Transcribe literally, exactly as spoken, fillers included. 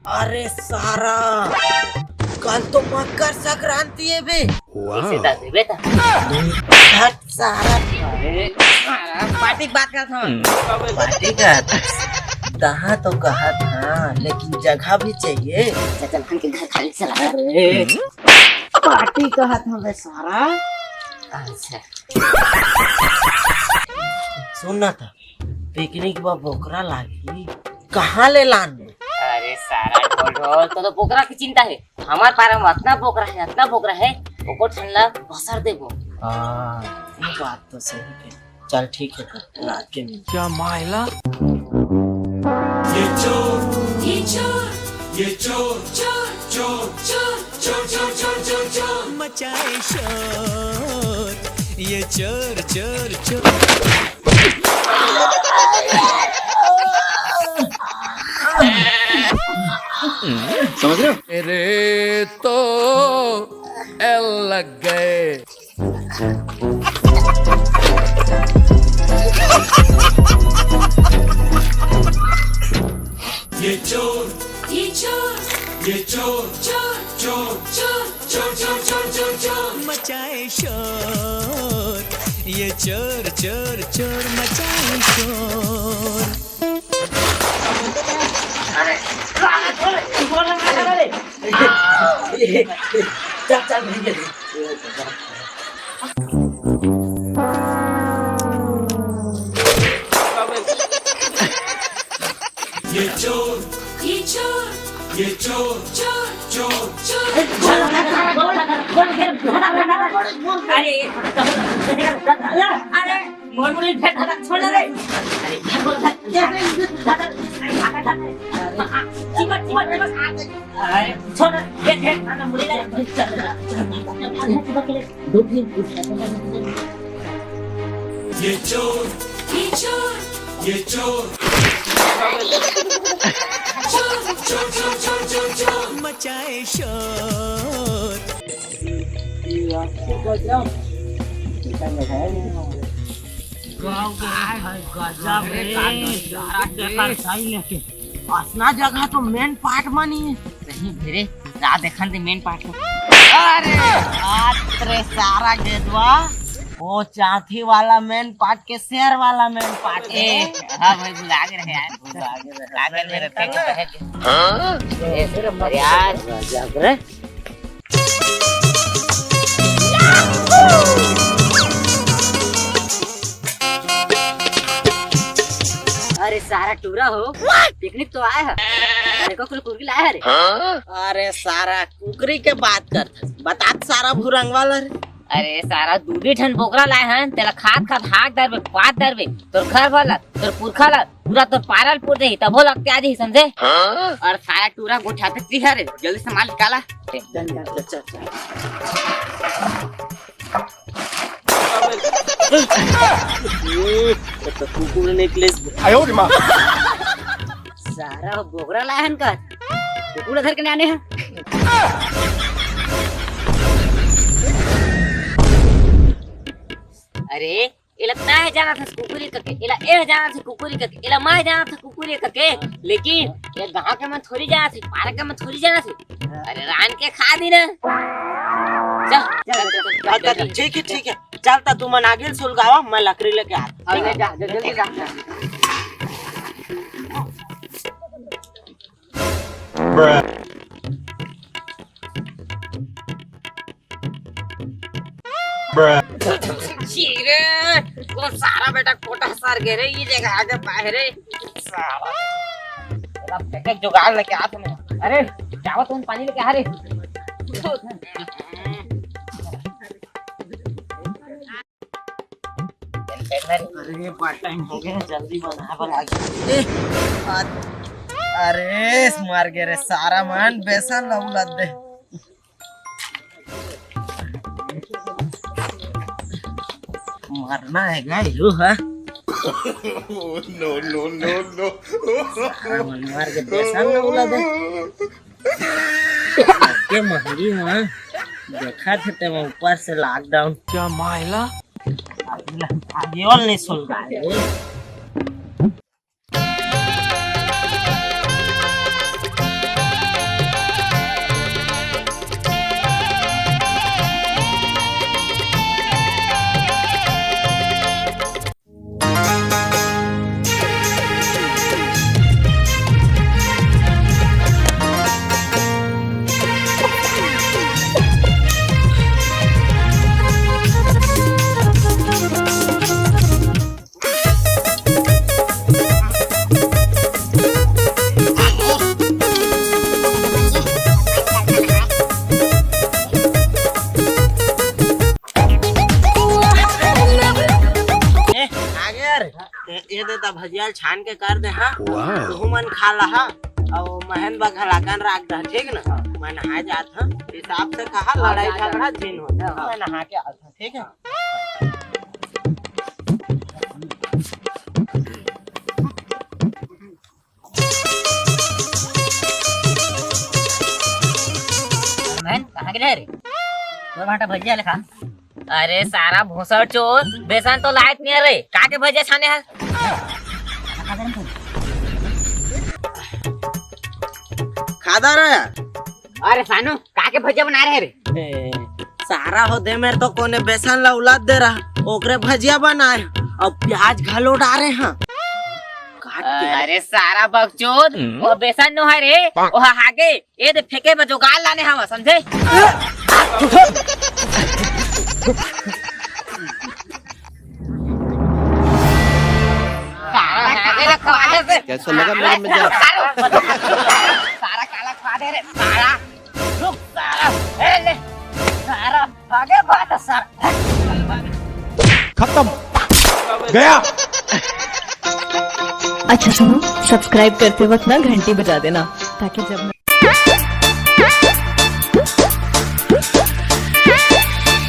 अरे सारा, कल तो मकर संक्रांति हे बे। वाह। इसे दस देबे त। हट सारा। अरे सारा, पार्टी के बात करत हन। पार्टी का? तहाँ तो कहत हँव, लेकिन जगह भी चाहिए। चल, चल, हमके घर खाली चला। अरे, पार्टी कहत हँव बे सारा। अच्छा। सुन ना त, पिकनिक बर बोकरा लागही, कहाँ ले लान? अरे सारा ढोल ढोल, तो, तो बोकरा के चिंता हे। हमार पारा में अतना बोकरा हे, अतना बोकरा हे, ओको ठन ला बसर देबो। हाँ, ये बात तो सही हे। चल ठीक हे, रात के मिल। क्या मायला? ये चोर, ये चोर, ये चोर, चोर, चोर, चोर, चोर, चोर, चोर, चोर, चोर। मचाए शोर, ये चोर, चोर, चोर। समझ रहे हो? मेरे तो एल लग गए। ये चोर, ये चोर, ये चोर, चोर, चोर, चोर, चोर, चोर, चोर, चोर, चोर। मचाए शोर, ये चोर, चोर, चोर मचाए शोर। अरे, अरे, चल, चल, भैया। ये चोर, ये चोर, ये चोर, चोर, चोर, चोर। अरे, अरे, मोर मुड़ी फेंक दे, छोड़ दे रे। अरे, चिपक, चिपक, चिपक। अरे, छोड़, फेंक, फेंक, मुड़ी ले। ये चोर, ये चोर, ये चोर। चोर, चोर, चोर, चोर, चोर, चोर। मचाए शोर। गाँव के है, गजब रे, सारा देखा सही लेके। असना जगह तो मेन पार्ट म नहीं है। नहीं भेरे, रा देखन दे मेन पार्ट म। अरे, बात रे सारा गेदवा, वो चांथी वाला मेन पार्ट के शेर वाला मेन पार्ट ए, है। हाँ भाई, भुला गे रहे यार। भुला गे रहे। भुला गे रहे, फेंक दे। हाँ? ए, अरे यार। गजब रे। अरे सारा टूरा हो, पिकनिक तो आए हे। अरे को कुल कुकुरी लाए हे रे। अरे सारा कुकुरी के बात करत हस, बतात सारा भुरंग वाला रे। अरे सारा दू भी ठन बोकरा लाए हन, तेला खात खात हाक डरबे, पात डरबे, तोर घर वाला, तोर पुरखा ला, पूरा तोर पारा ल पूर देही, तभो लगते आ जाही, समझे? हाँ? अउ सारा टूरा गोठियाथे तिहा रे, जल्दी से माल निकाला। चल, चल, चल, चल। ये तो कुकुर निकले। आयो रे माँ। सारा बोकरा लाए हन का? कुकुर धर के लाने हैं। अरे, एला तैं जानत हस कुकुरी कके, एला एह जानत हे कुकुरी कके, एला मैं जानत हे कुकुरी कके, लेकिन ये गांव के मन थोड़ी जानत हे, पारा के मन थोड़ी जानत हे। अरे रांध के खा दी ना। चल, चल, चल, चल, चल, चल, चल। ठीक है, ठीक है, चल त तुमन आगे सुलगावा, मैं लकड़ी लेके आत हँव। अरे जा, जा, जल्दी जा। छी रे, कोन सारा बेटा कोटा सर गे रे, ये जगह आगे बाहरे। सारा। अब एक जुगाड़ लेके आ तुम्हें। अरे, जावा तुम पानी लेके आ रे। अरे, बहुत टाइम हो गया, जल्दी बना, बना के। ए, आ, अरे, मर गे रे, सारा मन बेसन ला उलद दे। मरना हे गा, यो हे। No, no, no, no। सारा मन मर के बेसन ला उलद दे। के महंगी म देखा थे ते ऊपर से लॉकडाउन। क्या मायला? आगे वाला नहीं सुन रहा है। भजिया ल छान के कर दे, हाँ? वाह। तुहू मन खा लहा, अउ महन बघलाकन राख दे, ठीक ना? मैं नहाए जात हूँ, हिसाब से कहा, लड़ाई झगड़ा झिन हो। मैं नहा के आत हूँ, ठीक है? महन, कहाँ गे रे? तोर भांटा भजिया ले खा। अरे सारा भोसड़ चोर, बेसन तो लायक नहीं रे, का के भजिया छाने है? खादा रे। अरे सानू, का के भजिया बना रहे रे? ए, सारा हो दे मेरे तो कोने बेसन ला उलाद दे रहा, ओकरे भजिया बनाए, अब प्याज घलो डारे हाँ। काट के। अरे सारा बकचोद, वो बेसन नो है रे, वो हागे, ये दे फेंके बर जुगाड़ लाने हवा, समझे? सारा हागे ला खवा दे से। कैसा लगा मेरा मजाक? सारा काला खवा दे रे, सारा। रुक सारा, ए ले, सारा, आगे बात सारा। खत्म। गया। अच्छा सुनो, सब्सक्राइब करते वक्त ना घंटी बजा देना, ताकि जब मैं